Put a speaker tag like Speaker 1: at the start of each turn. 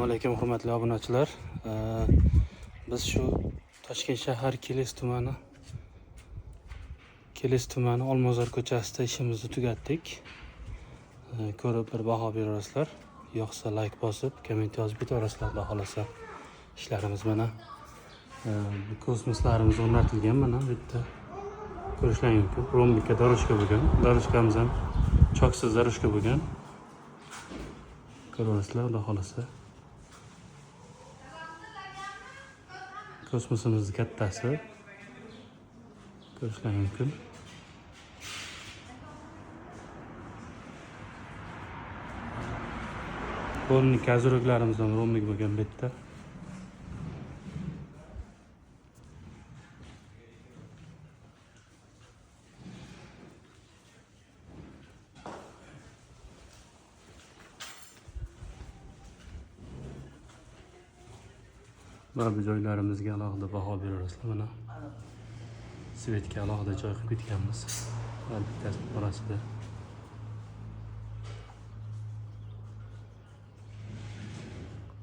Speaker 1: Alaykum hurmatli obunachilar. Biz shu Toshkent shahar Keles tumani Olmazor ko'chasida ishimizni tugatdik. Ko'rib bir baho beraverasizlar. Yoqsa like bosib, komment yozib ketaverasizlar, xudo xohlasa. Ishlarimiz mana bu kosmoslarimiz o'rnatilgan mana bu yerda. Ko'rishlaring mumkin. Rombika дорожка bo'lgan. Дорожка miz ham choksiz дорожка bo'lgan. Ko'raverasizlar, xudo xohlasa. Kosmosimizni kattasi. Ko'rishlaring mumkin. Polni козырёк larimiz ham rombik bo'lgan bu yerda. Mana bu joylarimizga alohida baho beraverasizlar mana. Свет ga alohida joy qilib ketganmiz. Har bittasini orasida.